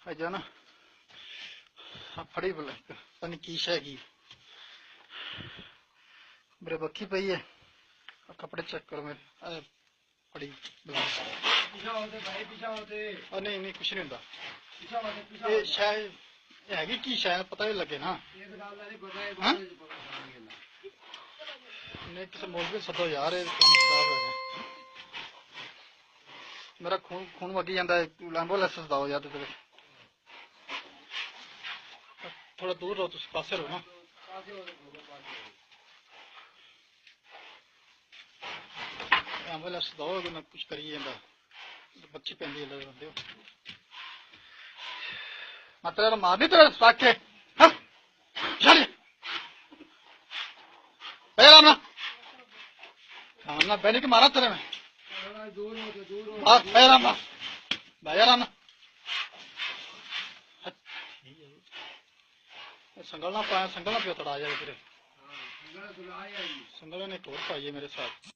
اے جانا، ہاں، پھڑی بلا، پتہ نہیں کی شے کی۔ میرے بکی پئی ہے، کپڑے چیک کرو میرے۔ اے پھڑی بلا۔ پیچھے ہوتے بھائی، پیچھے ہوتے۔ آ، نہیں، نہیں، کچھ نہیں ہوندا۔ پیچھے ہوتے، پیچھے اے ہوتے۔ شاید، اے ہے کہ کی شاید پتہ نہیں لگے نا۔ یہ تو گل نہیں پتہ ہے، ہاں؟ پتہ نہیں ہے۔ نہیں، کسے مولوی سدو یار، یہ کام خراب ہے۔ میرا خون، خون وگی جاندا ہے، ایمبولینس سداؤ یار، تے تھوڑا دور رہو، تسی پاسے رہو نا۔ ایمبولینس سداؤ، نہ کچھ کریے اندا۔ بچی پیندی ہے، لڑ بندے ہو۔ مطلب مارنی تیرے ساکے۔ ہاں؟ چل۔ بھائی آرام نا۔ آرام نا، پہلے کہ مارا تیرے میں۔ بس، بھائی آرام نا۔ بھائی آرام نا۔ سنگل نہ پایا، سنگل نہ پیو تڑا جائے تیرے۔ سنگل نے ٹور پائی ہے میرے ساتھ۔